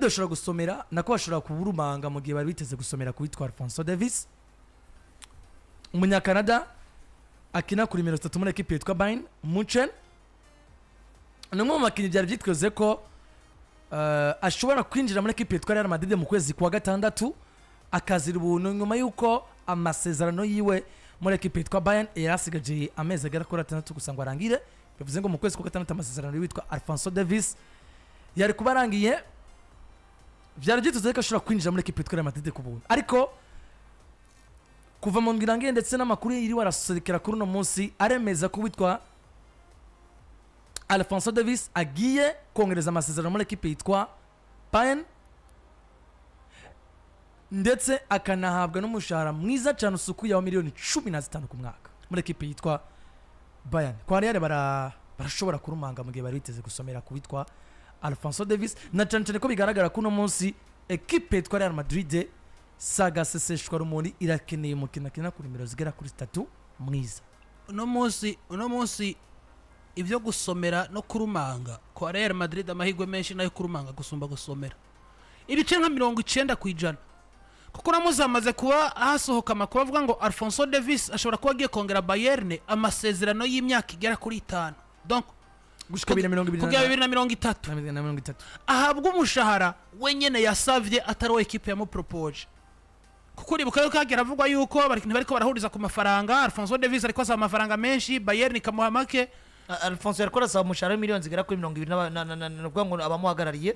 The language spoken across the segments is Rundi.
Bashobora gusomera, nako bashobora kuburumanga mu gihe bari biteze gusomera ku witwa Alphonso Davies, Umunyakanada akina kuri 30 muri ekipi yitwa Bayern Munchen. Ni umwe mu bakinnyi byari byitweze ko ashobora kwinjira muri ekipi yitwa Real Madrid mu kwezi kwa gatandatu, akazira ubuntu, nyuma y'uko amasezerano yiwe muri ekipi yitwa Bayern yari asigaje amezi agera kuri 6 gusa ngo arangire. Bivuze ngo mu kwezi kwa gatandatu amasezerano y'uwitwa Alphonso Davies yari kuba arangiye. Byari byiteze ko ashobora kwinjira muri ekipi yitwa Real Madrid ku buntu, ariko kuva mu ndwi irangiye ndetse n'amakuru yiriwe arasohokera kuri uno munsi aremeza ko witwa Alphonso Davies agiye kongereza amasezerano muri ekipi yitwa Bayern, ndetse akanahabwa n'umushahara mwiza cyane usukuye wa miliyoni 15 ku mwaka muri ekipi yitwa Bayern. Kwa Real barashobora kurumanga mu gihe bari biteze gusomera ku witwa Alphonso Davies, na cyane cyane ko bigaragara ko uno munsi ekipe yitwa Real Madrid saga seseshwa rumuri irakeneye umukino akina ku nimero zigera kuri 3 mwiza. Uno munsi ibyo gusomera no kurumanga kwa Real Madrid, amahirwe menshi nayo kurumanga gusumba gusomera, ibice nka 90%, kuko uno munsi hamaze kuba hasohoka amakuru avuga ngo Alphonso Davies ashobora kuba agiye kongera Bayern amasezerano y'imyaka igera kuri 5, donc gushika 2020 kugera 2030. Na 30. Ahabwa umushahara wenyine yasavye, atari uwo ekipe yamupropoje, kuko uribuka yuko hagera avugwa yuko ntibariko barahuriza ku mafaranga. Alphonso Davies ariko asaba amafaranga menshi, Bayern ikamuha make. Alphonso yariko arasaba umushahara w'imiliyoni zigera kuri 20, ni ukuvuga ngo abamuhagarariye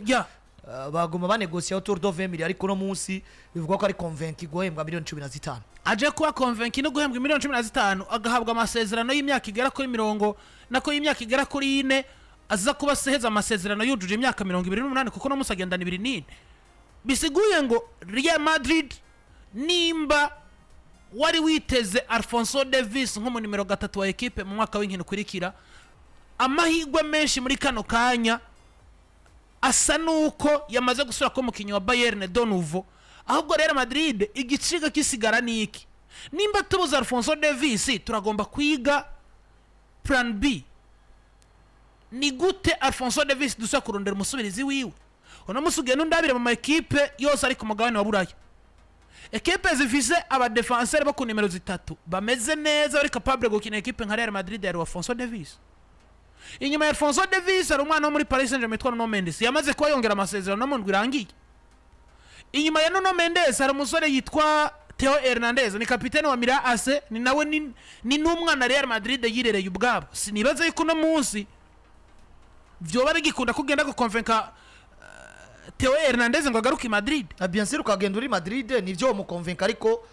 baguma banegosiya autour de 20 millions, ariko uno munsi bivugwa ko ari convaincu guhembwa miliyoni 15. Aje kuba convaincu no guhembwa miliyoni 15, agahabwa amasezerano y'imyaka igera kuri mirongo, nako y'imyaka igera kuri 4, aza kuba aseheza amasezerano yujuje imyaka 28, kuko no munsi agendana 24. Bisiguye ngo Real Madrid, nimba wari witeze Alphonso Davies nko mu nimero 3 wa ekipe mu mwaka w'inkino ukurikira, amahirwe menshi muri kano kanya asa nuko yamaze gusubira kuba umukinnyi wa Bayern de nouveau. Ahubwo Real Madrid igiciga kisigara ni iki? Nimba tubuze Alphonso Davies, turagomba kwiga plan B. Ni gute Alphonso Davies dusubira kurondera umusubirizi wiwe? Uno munsi ugenda undabire mu ma ekipe yose ari ku mugabane wa Buraya, ekipe zifise abadefanseri bo ku nimero 3 bameze neza, bari capable gukina ekipe nka Real Madrid, yari Alphonso Davies. Inyuma ya Alphonso Davies hari umwana wo muri Paris Saint Germain witwa Nuno Mendes, yamaze kuba yongera amasezerano no mu ndwi irangiye. Inyuma ya Nuno Mendes hari umusore yitwa Theo Hernandez, ni kapitene wa Milan AC, ni nawe ni n'umwana Real Madrid yirereye ubwabo. Sinibaza yuko uno munsi vyoba bigikunda kugenda gukonvenka Theo Hernandez ngo agaruke i Madrid. Na bien sûr, ukagenda uri Madrid nivyo mukonvenka, ariko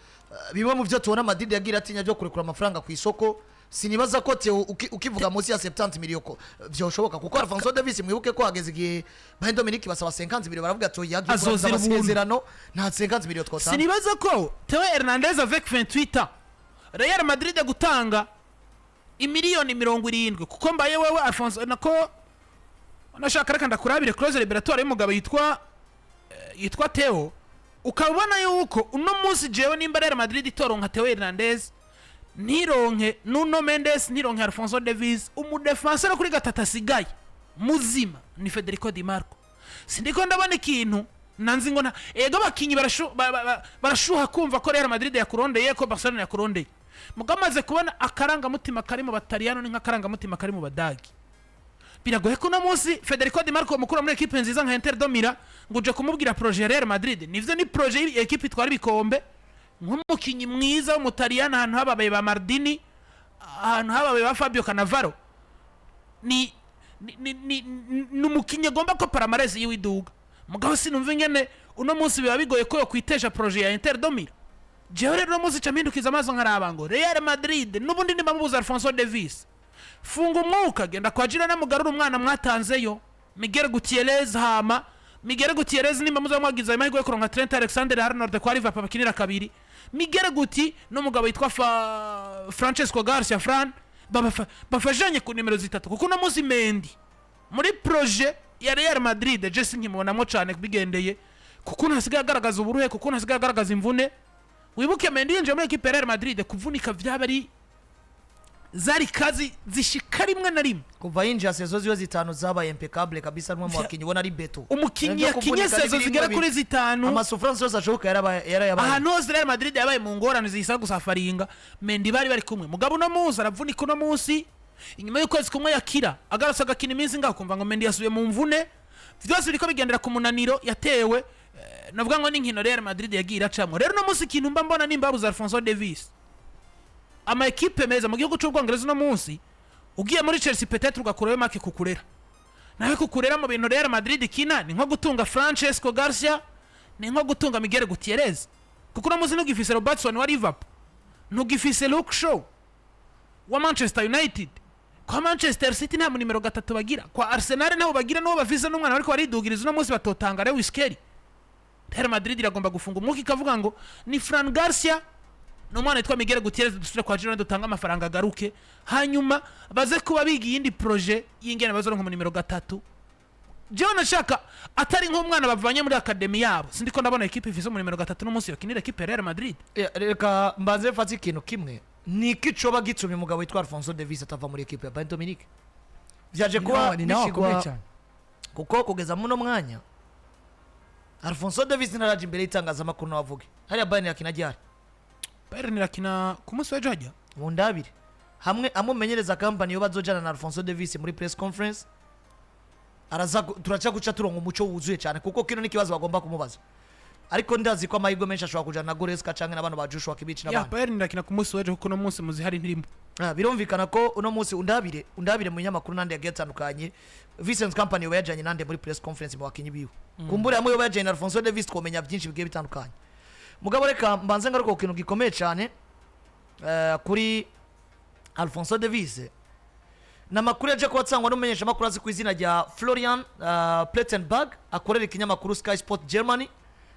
bimwe mu byo tubona Madrid yagira atinya byo kurekura amafaranga ku isoko, sinibaza ko Theo ukivuga munsi ya 70 millions ko vyoshoboka, kuko Alphonso Davies, mwibuke ko hageze igihe Bayern Dominique basaba 50 millions, baravuga ati yagiye kurangiza Azozira ubuntu. amasezerano, nta 50 millions twotanga. Sinibaza ko Theo Hernandez avec 28 ans, Real Madrid gutanga imiliyoni 70, kuko mbaye wewe Alphonso, nako nashaka reka ndakurabire clause libératoire y'umugabo yitwa Theo, ukaba ubona yuko uno munsi jewe nimba Real Madrid itoronka Theo Hernandez, ntironke Nuno Mendes, ntironke Alphonso Davies, umudefenseur kuri gatatu asigaye muzima ni Federico Di Marco. Sindiko ndabona ikintu nanzi ngo nta ego abakinyi barashuha kumva ko Real Madrid yakurondeye, ko Barcelona yakurondeye. Mugabo amaze kubona akarangamutima kari mu Bataliyano ni nk'akarangamutima kari mu Badagi. Biragoye ko uno munsi Federico Di Marco mukura muri ekipe nziza nka Inter de Milan ngo uje kumubwira projet ya Real Madrid. Nivyo, ni projet y'ikipe itwara ibikombe, nk'umukinyi mwiza w'Umutaliyani, ahantu hababaye ba Maldini, ahantu hababaye ba Fabio Cannavaro, ni umukinyi agomba ko palmarès yiwe iduga. Mugabo sinumva ingene uno munsi biba bigoye ko yokwitesha projet ya Inter de Milan. Jewe rero uno munsi ca mpindukiza amaso nkaraba ngo Real Madrid n'ubundi nimba mubuza Alphonso Davies, funga umwuka, genda kwa Girona, mugarura umwana mwatanzeyo Miguel Gutierrez. Hama Miguel Gutierrez, nimba muza mwagize amahirwe yo kuronka Trent Alexander Arnold kwa Liverpool bakinira kabiri, Miguel Guti n'umugabo yitwa Francesco Garcia Fran bafashanye ku nimero 3, kuko uno munsi Mendy muri projet ya Real Madrid je sinkimubonamo cyane bigendeye kuko ntasigaye agaragaza uburuhe, kuko ntasigaye agaragaza imvune. Wibuke Mendy yinjiye muri ekipe ya Real Madrid, kuvunika vyaba ari Zari kazi zishika rimwe na rimwe. Kuva yinjira, saison ziwe zitanu zabaye impeccable kabisa. Rumwe mu bakinnyi ubona ari béton. Umukinnyi Ibyo yakinye kuvunika saison n'ibirimo zigera kuri zitanu, amasouffrances yose ashoboka yarayabaye. Ahantu hose Real Madrid yabaye mu ngorane zisaba gusafaringa, Mendy bari bari kumwe. Mugabo uno munsi aravunika, uno munsi inyuma y'ukwezi kumwe yakira, agarutse agakina iminsi ngaho, kumva ngo Mendy yasubiye mu mvune. Byose biriko bigendera ku munaniro yatewe, navuga ngo n'inkino Real Madrid yagiye iracamwo. Rero uno munsi ikintu mba mbona, nimba babuze Alphonso Davies, ama ekipe meza mu gihugu c'Ubwongereza uno munsi, ugiye muri Chelsea peut-être ugakurayo Marc Cucurella. Nawe Cucurella mu bintu Real Madrid ikina ni nko gutunga Francesco Garcia, ni nko gutunga Miguel Gutierrez, kuko uno munsi ntugifise Robertson wa Liverpool, ntugifise Luke Shaw wa Manchester United. Kwa Manchester City nta nimero gatatu bagira, kwa Arsenal nabo bagira n'uwo bafise n'umwana bariko baridugiriza uno munsi batotanga Lewis Kelly. Real Madrid iragomba gufunga umwuka ikavuga ngo ni Fran Garcia, ni umwana witwa Miguel Gutierrez, dusubire kwa Girona dutange amafaranga agaruke, hanyuma baze kuba biga iyindi projet y'ingene bazoronka mu nimero gatatu. Jewe nashaka atari nk'umwana bavanye muri academy yabo, sindiko ndabona ekipe ifise mu nimero gatatu n'umunsi yokinira ekipe ya Real Madrid. Reka mbanze mfate ikintu kimwe. Ni iki coba gitumye umugabo witwa Alphonso Davies atava muri ekipe ya Bayern Dominique? Vyaje kuba Ni nawe akomeye bishigwa cyane. Kuko kugeza muno mwanya Alphonso Davies ntaraje imbere y'itangazamakuru nawe avuge. Hariya Bayern yakina ryari? Bayern irakina ku munsi w'ejo hajya. Mundabire hamwe amumenyereza Kompany yo bazojana na Alphonso Davies muri press conference, araza turaca guca turonka umuco wuzuye cyane, kuko kino n'ikibazo bagomba kumubaza. Ariko ndazi ko amahirwe menshi ashobora kujana na Goretzka canke n'abantu ba Joshua Kimmich Ya, n'abandi. Bayern irakina ku munsi w'ejo, kuko uno munsi muzihari ntirimo. Ah, birumvikana ko uno munsi undabire mu binyamakuru nande yagiye atandukanye, Vincent Kompany yoba yajanye nande muri press conference mu bakinyi biwe. Kumbure hamwe yoba yajanye na Alphonso Davies, twomenya byinshi bigiye bitandukanye. Mugabo reka mbanze ngaruka ku kintu gikomeye cyane, kuri Alphonso Davies. Ni amakuru yaje kuba atangwa n'umumenyeshamakuru azi ku izina rya Florian Plettenberg, akorera ikinyamakuru Sky Sport Germany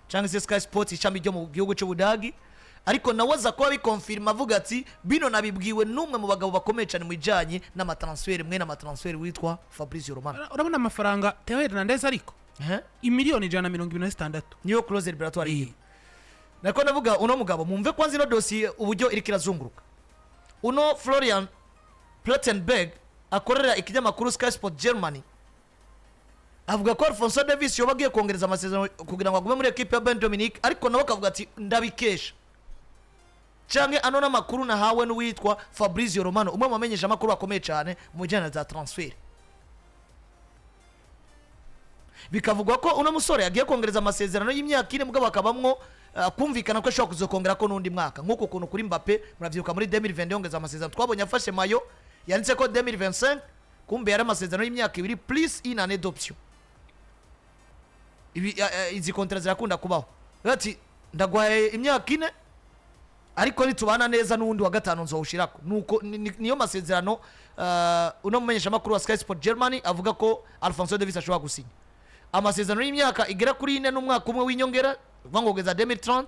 cyangwa se Sky Sport ishami ryo mu gihugu cy'Ubudagi. Ariko nawe aza kuba bikonfirima, avuga ati bino nabibwiwe n'umwe mu bagabo bakomeye cyane mu bijyanye n'amatransfer, mwene amatransfer witwa Fabrizio Romano. Urabona amafaranga Theo Hernandez ariko, Eh? imiliyoni 126. Niyo clause libératoire yiwe. Nako ndavuga uno mugabo, mumve kwanza ino dosiye uburyo iriko irazunguruka. Uno Florian Plettenberg akorera ikinyamakuru Sky Sport Germany avuga ko Alphonso Davies yoba agiye kongereza amasezerano kugira ngo agume muri ekipe ya Bayern Dominique. Ariko nawe akavuga ati ndabikesha canke ano n'amakuru nahawe n'uwitwa Fabrizio Romano, umwe mu bamenyesha amakuru bakomeye cyane mu bijyanye na za transfer. Bikavugwa ko uno musore agiye kongereza amasezerano y'imyaka 4, mugabo akabamwo kumvikana ko ashobora kuzokongera ko n'undi mwaka, nk'uko kuntu kuri Mbappe muravyibuka muri 2020 yongeza amasezerano, twabonye afashe maillot yanditse ko 2025, kumbe yari amasezerano y'imyaka 2 plus une année d'option. Ibi izi contrats zirakunda kubaho. Rero ati ndagwaye imyaka 4, ariko nitubana neza n'uwundi wa gatanu nzowushirako. Nuko niyo masezerano uno mumenyeshamakuru wa Sky Sport Germany avuga ko Alphonso Davies ashobora gusinya amasezerano y'imyaka igera kuri 4 n'umwaka umwe w'inyongera, uvuga ngo kugeza 2030,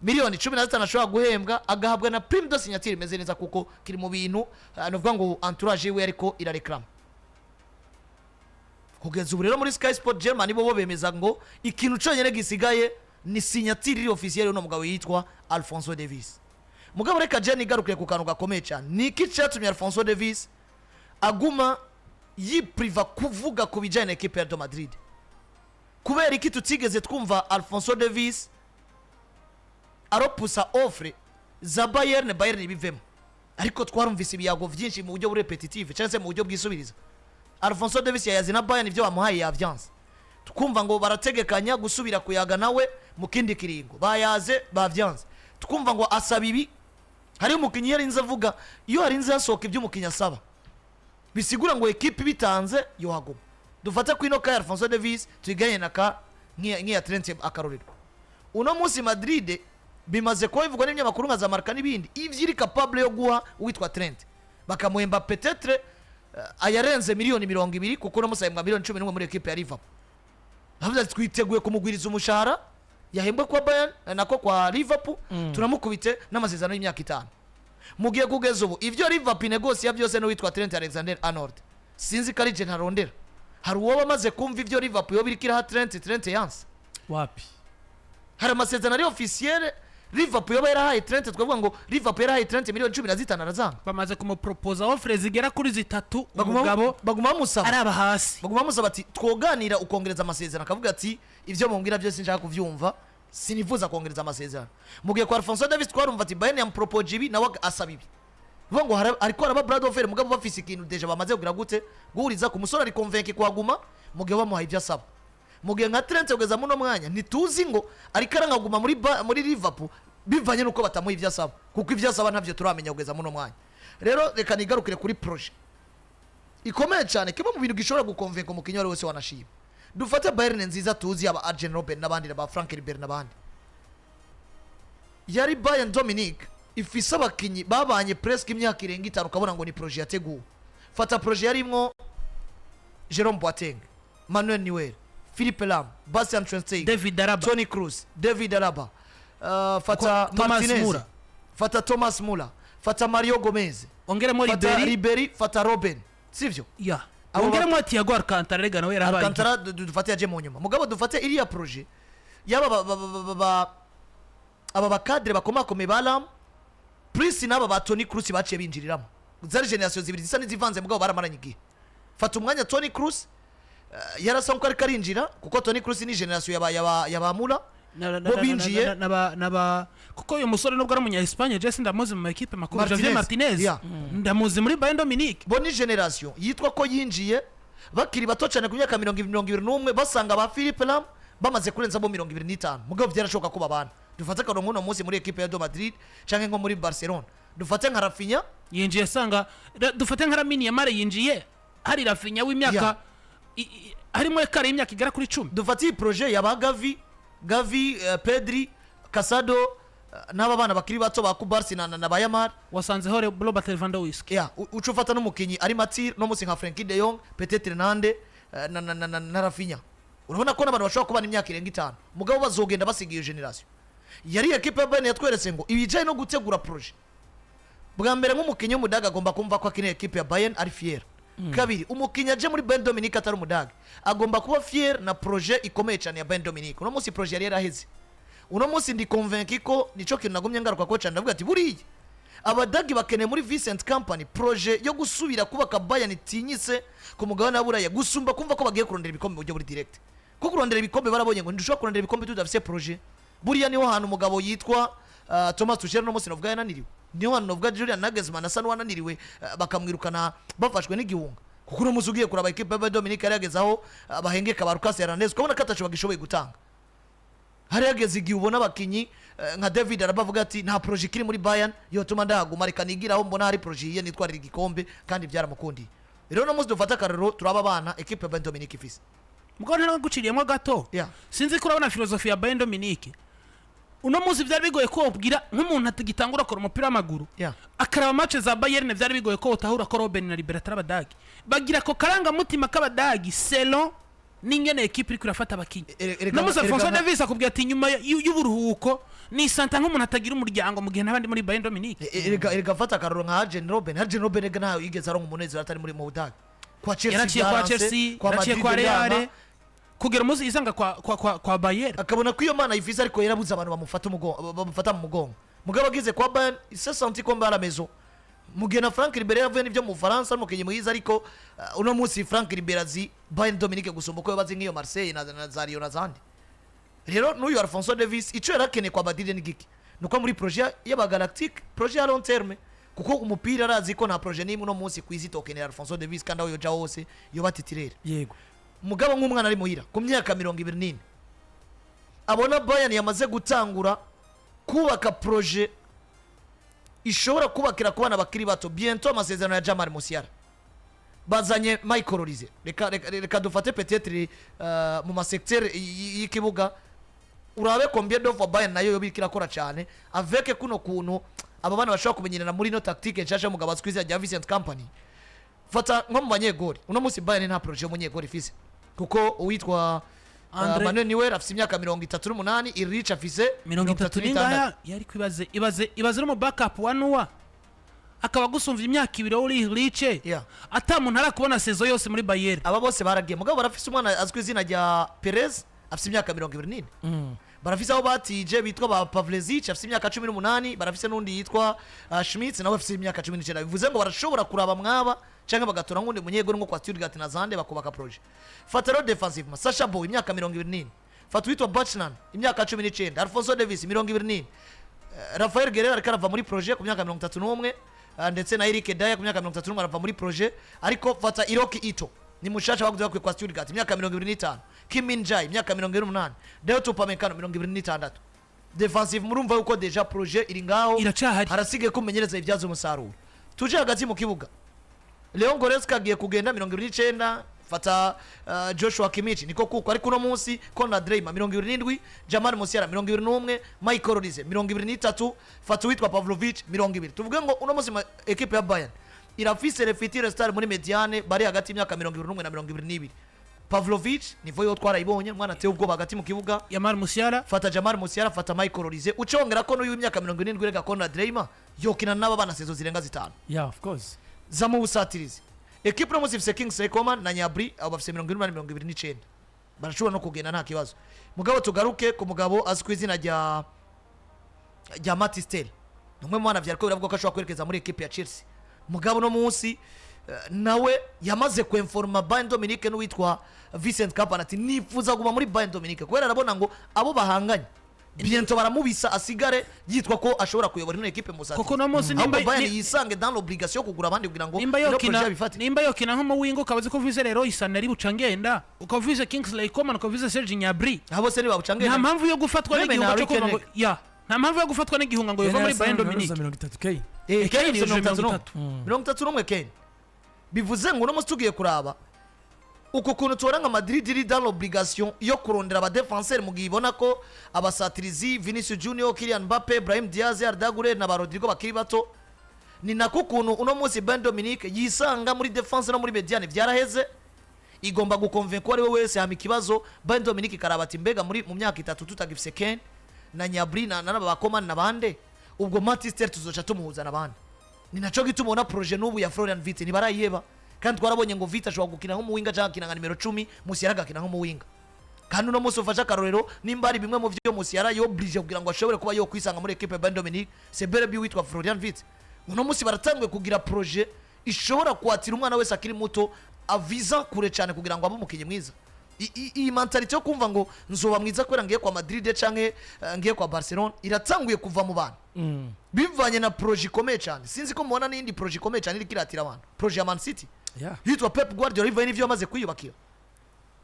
miliyoni 15 ashobora guhembwa, agahabwa na prime de signature imeze neza, kuko kiri mu bintu ni ukuvuga ngo entourage yiwe ariko irareklama kugeza ubu. Rero muri Sky Sport Germany bo bemeza ngo ikintu cyonyine gisigaye ni signature iri officielle y'uno mugabo yitwa Alphonso Davies. Mugabo reka Jenny igarukiye ku kantu gakomeye cyane. Ni iki cyatumye Alphonso Davies aguma yipriva kuvuga ku bijyanye na ekipe ya Real Madrid? Kubera iki tutigeze twumva Alphonso Davies aropusa offre za Bayern, Bayern ibivemo? Ariko twarumvise ibiyago byinshi mu buryo burépétitif cyangwa se mu buryo bwisubiriza. Alphonso Davies yayaze na Bayern, ibyo bamuhaye yavyanse. Twumva ngo barategekanya gusubira kuyaga nawe mu kindi kiringo, bayaze bavyanze. Twumva ngo asaba ibi. Hariho umukinnyi yarinze avuga, iyo harinze hasohoka ibyo umukinnyi asaba, bisigura ngo ekipi bitanze yohaguma. Dufate ku ino ka ya Alphonso Davies, tuyiganye na ka nk'iya Trent. Akarorero, uno munsi Madrid bimaze kuba bivugwa n'ibinyamakuru nka za Marca n'ibindi, ivyo iri capable yo guha uwitwa Trent, bakamuhemba peut-être ayarenze miliyoni 20, kuko uno munsi ahembwa miliyoni 11 muri ekipe ya Liverpool. Bavuze ati twiteguye kumugwiriza umushahara yahembwe kwa Bayern, nako kwa Liverpool, turamukubite n'amasezerano y'imyaka 5. Mu gihe kugeza ubu ivyo Liverpool negosiya byose n'uwitwa Trent Alexander Arnold, sinzi ko ari je ntarondera, hari uwo bamaze kumva ivyo Liverpool yo biriko iraha Trent, Trent yanse? Wapi. Hari amasezerano ari officiel. Liverpool yoba yarahaye Trent, twavuga ngo Liverpool yarahaye Trent miliyoni 15 arazanga. Bamaze kumupropoza offre zigera kuri zitatu. Baguma Umugabo baguma bamusaba, araba hasi. Baguma bamusaba ati twoganira ukongereza amasezerano, akavuga ati ibyo mumbwira byose nshaka kuvyumva, sinifuza kongereza amasezerano. Mu gihe kwa Alphonso Davies twarumva ati Bayern yamupropoje ibi, nawe asaba ibi. Bivuga ngo ariko araba bras de fer, mugabo bafise ikintu déjà bamaze kugira gute guhuriza ku musore, ari convaincu kuhaguma mu gihe bamuhaye ibyo asaba. Mu gihe nka Trent kugeza muno mwanya ntituzi ngo ariko arangaguma muri Liverpool bivanye nuko batamuha ibyo asaba, kuko ibyo asaba ntavyo turamenya kugeza muno mwanya. Rero reka nigarukire kuri projet ikomeye cyane, kimwe mu bintu gishobora gukonvenka umukinnyi uwo ari wese wanashima. Dufate Bayern nziza tuzi, aba Arjen Robben n'abandi, ba Frank Ribery n'abandi. Yari Bayern Dominique ifise abakinyi babanye presque imyaka irenga 5, ukabona ngo ni projet yateguwe. Fata projet yarimwo Jerome Boateng, Manuel Neuer, Philippe Lahm, Bastian Schweinsteiger, David Alaba. Toni Kroos, David Alaba, fata Thomas Martinez, Müller. fata Thomas Muller, fata Mario Gomez, Ongeremo fata Ribery. Ribery, fata Robben, sivyo? Ya. Abo Ongeremo Thiago Alcantara, rega nawe yarabaye. Alcantara dufate yaje mu nyuma, mugabo dufate iriya projet yaba aba ba cadre bakomakomeye ba Lahm plus n'aba ba Toni Kroos baciye binjiriramo. Zari génération zibiri zisa n'izivanze, mugabo baramaranye igihe. Fata umwanya Toni Kroos yarasa nkuko ariko arinjira, kuko Toni Kroos ni génération yaba Müller bo binjiye. Naba kuko uyu musore nubwo ari umunya Espagne, Jesse ndamuzi mu makipe makuru. Martinez. Javier Martinez. Ndamuzi muri Bayern Dominique. Bo ni génération yitwa ko yinjiye bakiri bato cyane, ku myaka 20, 21, basanga ba Philippe Lahm bamaze kurenzamo 25, mugabo byarashoboka ko babana. Dufate akarongo uno munsi muri equipe ya do Madrid canke nko muri Barcelona, dufate nka Raphinha. Yinjiye asanga dufate nka Lamine Yamal, yinjiye hari Raphinha w'imyaka harimo écart y'imyaka igera kuri 10. Dufate iyi projet ya ba Gavi, Pedri, Casado, n'aba bana bakiri bato ba Cubarsi na ba Yamal. Wasanzeho Robert Lewandowski. Yeah, uca ufata n'umukinyi ari mature no munsi nka Frenkie de Jong, peut-être Nande na Raphinha. Urabona ko n'abantu bashobora kubana imyaka irenga 5, mugabo bazogenda basiga iyo génération. Yari equipe ya Bayern yatweretse ngo ibijanye no gutegura projet, bwa mbere nk'umukinyi w'Umudage agomba kumva ko akinira equipe ya Bayern ari fier. Kabiri, umukinyi aje muri Bayern Dominique atari Umudage agomba kuba fier na projet ikomeye cyane ya Bayern Dominique. Uno munsi projet yari yaraheze. Uno munsi ndi convaincu ko nico kintu nagumye ngaruka ko cyane, ndavuga ati buriya Abadagi bakeneye muri Vincent Kompany projet yo gusubira kubaka Bayern itinyitse ku mugabane wa Buraya, gusumba kumva ko bagiye kurondera ibikombe mu buryo buri direct, kuko kurondera ibikombe barabonye ngo ntidushobora kurondera ibikombe tudafise projet. Buriya niho hantu umugabo yitwa Thomas Tuchel no munsi navuga yananiriwe, niho hantu navuga Julian Nagelsmann asa n'uwananiriwe, bakamwirukana bafashwe n'igihunga, kuko uno munsi ugiye kuraba equipe ya Dominique yari yageze aho bahengeka ba Lucas Hernandez, ukabona ko ataco bagishoboye gutanga. Hari hageze igihe ubona abakinyi nka David Alaba avuga ati nta projet ikiri muri Bayern yotuma ndahaguma, reka nigira aho mbona hari projet yiye nitwarira igikombe, kandi byaramukundiye. Rero no munsi dufata akarero turaba abana equipe ya Bayern Dominique ifise. Mugabo ntaraguciriyemo gato. Sinzi ko urabona philosophie ya Bayern Dominique uno munsi, byari bigoye ko wabwira nk'umuntu atagitangura akora umupira w'amaguru akaraba match za Bayern, byari bigoye ko utahura ko Robben na Ribery atari Abadagi. Bagira ako karangamutima k'Abadagi selon n'ingene ekipe iriko irafata abakinyi. No musi Alphonso Davies akubwira ati nyuma y'uburuhuko nisanta nk'umuntu atagira umuryango mu gihe n'abandi muri Bayern Dominique. Erega fata akarero nka Arjen Robben. Arjen Robben erega ntawe yigeze aronka umunezero atari muri mu Budage. Kwa Chelsea Yaraciye kwa byaranse, Chelsea, kwa yaraciye Madrid kwa Real, biranga. kugera umunsi isanga kwa Bayern. Akabona ko iyo mana ayifise, ariko yarabuze abantu bamufata umugongo, bamufata mu mugongo. Mugabo ageze kwa Bayern, il s'est senti comme à la maison. Mu gihe na Frank Ribery yavuye n'ibyo mu Bufaransa, n'umukinnyi mwiza, ariko uno munsi Frank Ribery azi Bayern Dominique gusumba uko yabazi nk'iyo Marseille na za Lyon na zandi. Rero n'uyu Alphonso Davies icyo yari akeneye kwa Madrid ni giki? Nuko muri projet y'aba Galactique, projet ya long terme, kuko umupira arazi ko nta projet n'imwe uno munsi ku isi tokenera Alphonso Davies, kandi aho yoja hose yoba titulaire. Mugabo nk'umwana ari muhira ku myaka 24 abona Bayern yamaze gutangura kubaka projet ishobora kubakira ku bana bakiri bato, bientôt amasezerano ya Jamal Musiala, bazanye Michael Olise. Reka dufate peut-être mu ma secteur y'ikibuga, urabe combien de fois Bayern nayo yoba iriko irakora cyane avec kuno kuntu aba bana bashobora kumenyerana muri no tactique nshasha y'umugabo azwi kw'izina rya Vincent Kompany. Fata nko mu banyegori, uno munsi Bayern nta projet y'umunyegori ifise, kuko uwitwa Manuel Neuer afise imyaka 38, Ulreich afise 30 n'ingaya yari kwibaze ibaze ibaze no mu backup wa Neuer akaba agusumvya imyaka 2 uri rice ata muntu arakubona saison yose muri Bayern. Aba bose baragiye, mugabo barafise umwana azwi izina rya Perez afise imyaka 24. Barafise aho batije bitwa ba Pavlezic afise imyaka 18, barafise n'undi yitwa Schmitz nawe afise imyaka 19. Bivuze ngo barashobora kuraba mwaba canke bagatora nk'undi munyegori nko kwa Stuttgart na Zande, bakubaka projet. Fata rero defensivement, Sacha Boey imyaka 24, fata uwitwa Bachnan imyaka 19, Alphonso Davies 24, Rafael Guerreiro ariko arava muri projet ku myaka 31, ndetse na Eric Dier ku myaka 31 arava muri projet. Ariko fata Hiroki Ito, ni mushasha baguze bakwiye kwa Stuttgart, imyaka 25, Kim Min Jae imyaka 28, Dayot Upamecano 26. Defensive murumva yuko déjà projet iri ngaho. Iracahari. Harasigaye kumenyereza ibyaza umusaruro. Tuje hagati mu kibuga, Leon Goretzka agiye kugenda 29, fata Joshua Kimmich niko kuko, ariko uno munsi Konrad Laimer 27, Jamal Musiala 21, Michael Olise 23, fata uwitwa Pavlovic 20. Tuvuge ngo uno munsi equipe ya Bayern irafise les futurs stars muri médiane bari hagati y'imyaka 21 na 22. Pavlovic nivo yo twarayibonye, umwana ateye ubwoba hagati mu kibuga. Jamal Musiala. Fata Jamal Musiala, fata Michael Olise, ucongera ko n'uyu w'imyaka 70 rega Konrad Laimer yokina n'aba bana saison zirenga zitanu. Yeah, of course. Za mu busatirizi, ekipe uno munsi ifise Kingsley Coman na Gnabry, abo bafise 78, 29, barashobora no kugenda nta kibazo. Mugabo tugaruke ku mugabo azwi ku izina rya Mathys Tel, ni umwe mu bana vyariko biravuga ko ashobora kwerekeza muri ekipe ya Chelsea. Mugabo uno munsi nawe yamaze kwemforma Bayern Dominique n'uwitwa Vincent Kompany ati nifuza kuguma muri Bayern Dominique, kubera arabona ngo abo bahanganye bientôt baramubisa, asigare yitwa ko ashobora kuyobora ino ekipe mu Kuko uno munsi ahubwo nimba Bayern yisange dans l'obligation yo kugura abandi kugira ngo nimba ino yokina projet bifate. Nimba yokina nk'umuwinga, ukaba uzi ko uvise rero Isana ari buca ngenda, ukaba uvise Kingsley Coman, ukaba uvise Serge Gnabry, abo se nibabucange. Nta mpamvu yo gufatwa Meme n'igihunga na cyo kuva ngo Harry. Ya, nta mpamvu yo gufatwa n'igihunga ngo yuva muri Bayern Dominique. 30 k. Eh, Kane Kane yujuje 31. 30. 31 Kane. Bivuze ngo uno munsi tugiye kuraba uku kuntu tubona nka Madrid iri dans l'obligation yo kurondera abadefenseur, mu gihe ibona ko abasatirizi Vinicius Junior, Kylian Mbappe, Brahim Diaz, Arda Güler na ba Rodrigo bakiri bato, ni nako ukuntu uno munsi Bayern Dominique yisanga muri défense no muri médiane byaraheze, igomba gukonvenka uwo ari we wese. Hama ikibazo Bayern Dominique ikaraba ati mbega muri mu myaka 3 tutagifise Kane na Gnabry na n'aba ba Coman n'abande, ubwo Mathys Tel tuzoca tumuhuza n'abandi? Ni naco gituma ubona projet n'ubu ya Florian Wirtz ntibarayiheba, kandi twarabonye ngo Wirtz ashobora gukina nk'umuwinga cyangwa agakina nka nimero 10, Musiala agakina nk'umuwinga. Kandi uno munsi ufashe akarorero, nimba hari bimwe mu vyo Musiala yoblije kugira ngo ashobore kuba yokwisanga muri equipe ya Bayern Dominique, c'est bel et bien witwa Florian Wirtz. Uno munsi baratanguye kugira projet ishobora kwatira umwana wese akiri muto aviza kure cyane kugira ngo abe umukinnyi mwiza. Iyi mentalité yo kumva ngo nzoba mwiza kubera ngiye kwa Madrid canke ngiye kwa Barcelona iratanguye kuva mu bantu bivanye na projet ikomeye cyane. Sinzi ko mubona n'iyindi projet ikomeye cyane iriko iratira abantu, projet ya Man City yitwa Pep Guardiola, bivanye n'ivyo yamaze kwiyubakira.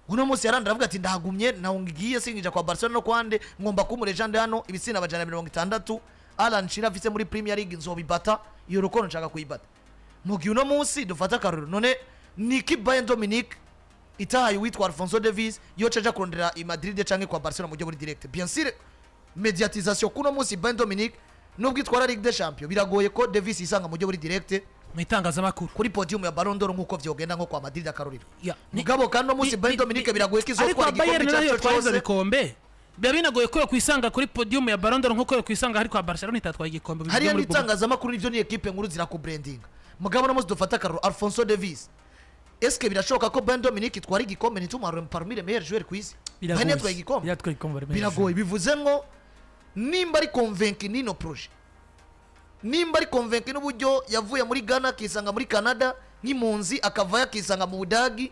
Uno munsi yarandi aravuga ati ndahagumye, naho ngiye sinjija kwa Barcelona no kwande, ngomba kuba umulégende hano, ibitsina amajana 60 Alan Shearer afise muri Premier League nzobibata, iyo record nshaka kuyibata. Mu gihe uno munsi dufata akarorero, none niki Bayern Dominique itahaye uwitwa Alphonso Davies yoca aja kurondera i Madrid canke kwa Barcelona mu buryo buri direct? Bien sûr, médiatisation kuno munsi Bayern Dominique nubwo itwara Ligue des Champions, biragoye ko Davies yisanga mu buryo buri direct mu itangazamakuru kuri podium ya Ballon d'Or nkuko vyogenda nko kwa Madrid akarorero. Ya, Mugabo kandi no munsi Bayern Dominique biragoye ko ariko izotwara Bayern igikombe nayo cyacu yatwaye ivyo cyose. bikombe, biba binagoye ko yokwisanga kuri podium ya Ballon d'Or nkuko yokwisanga ariko Barcelona itatwaye igikombe bivuye Hariya muri Bundesliga. n'itangazamakuru nivyo, ni ekipe nkuru zirakubrandinga. Mugabo no munsi dufata akarorero Alphonso Davies, eske birashoboka ko Bayern Dominique itwara igikombe ntitumuharure parmi les meilleurs joueurs ku isi? Bayern yatwaye igikombe. Yatwaye igikombe bari. Biragoye. Bivuze ngo nimba ari convaincu n'ino projet, nimba ari convaincu n'uburyo yavuye muri Ghana akisanga muri Canada nk'impunzi, akavayo akisanga mu Budagi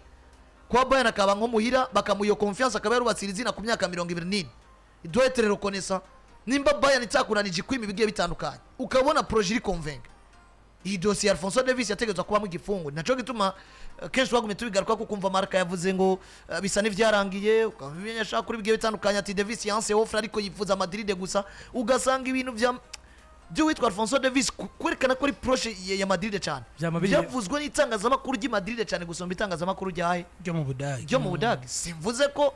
kwa Bayern, akaba nko muhira, bakamuha iyo confiance, akaba yarubatse iri zina ku myaka 24, doit être reconnaissant. Nimba Bayern itakunanije ikwima ibigiye bitandukanye, ukabona projet iri convaincu, iyi dosiye ya Alphonso Davies yategerezwa kubamo igifungo. Naco gituma kenshi twagumye tubigaruka ko kumva Marca yavuze ngo bisa n'ivyarangiye, ukamenya kuri bigiye bitandukanye ati Davies yanse offre ariko yifuza Madrid gusa, ugasanga ibintu vya by'uwitwa Alphonso Davies kwerekana ko ari proche ya Madrid cyane Vyama biri- byavuzwe n'itangazamakuru ry'i Madrid cyane gusumba itangazamakuru ryahe? Ryo mu Budage. Ryo mu Budage. Simvuze ko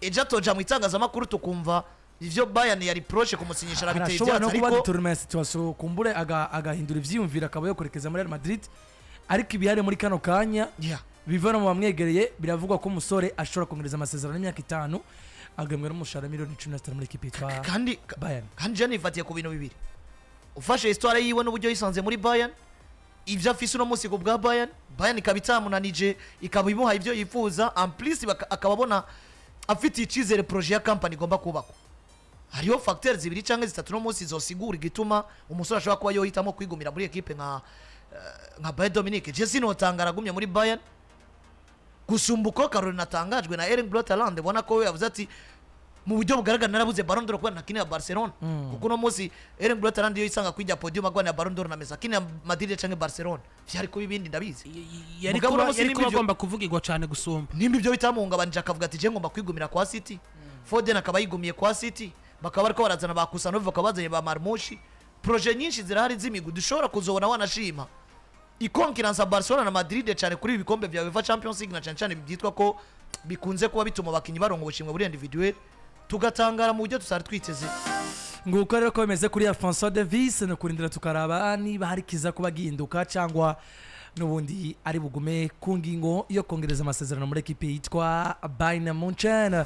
ejo atoja mu itangazamakuru tukumva ivyo Bayern yari proche kumusinyisha arabiteye Arashobora no ivyatsi, kuba ariko détournement ya situation, kumbure agahindura ivyiyumviro akaba yokorekeza muri Real Madrid. Ariko ibihari muri kano kanya biva no mu bamwegereye, biravugwa ko umusore ashobora kongereza amasezerano y'imyaka 5, agahembwa n'umushahara miliyoni 15 muri ekipi yitwa Kandi Bayern. kandi je nifatiye ku bintu bibiri: ufashe histoire yiwe n'uburyo yisanze muri Bayern, ibyo afise uno munsi ku bwa Bayern, Bayern ikaba itamunanije, ikaba imuha ibyo yifuza, en plus akaba abona afitiye icyizere projet ya company igomba kubakwa. Hariho facteurs zibiri cyangwa zitatu no munsi zosigura igituma umusore ashobora kuba yohitamo kwigumira muri ekipe nka Bayern Dominique. Je sinotanga aragumye muri Bayern gusumba uko Caroline atangajwe na Erling Braut Haaland. Ubona ko we yavuze ati: "Mu buryo bugaragara narabuze Ballon d'Or kubera ntakinira Barcelona." Kuko uno munsi Erling Braut Haaland iyo yisanga kwijya podium agwanira Ballon d'Or na Messi akinira Madrid canke Barcelona, vyari kuba ibindi, ndabizi. Yari Mugabo kuba uno munsi yari nimba kuba agomba kuvugirwa cyane gusumba. Nimba ibyo bitamuhungabanije akavuga ati: "Je ngomba kwigumira kwa City," Foden akaba yigumiye kwa City, bakaba bariko barazana ba Khusanov, bakaba bazanye ba Marmoush, projet nyinshi zirahari z'imigwi dushobora kuzobona wanashima ikonkiransa Barcelona na Madrid cyane kuri ibi bikombe vya UEFA Champions League, na cyane cyane byitwa ko bikunze kuba bituma abakinnyi baronka ubushimwe buri individuel, tugatangara mu buryo tutari twiteze. Nguko rero ko bimeze kuri Alphonso Davies. Ni ukurindira tukaraba niba hari kiza kuba gihinduka cyangwa n'ubundi ari bugume ku ngingo yo kongereza amasezerano muri ekipi yitwa Bayern Munchen.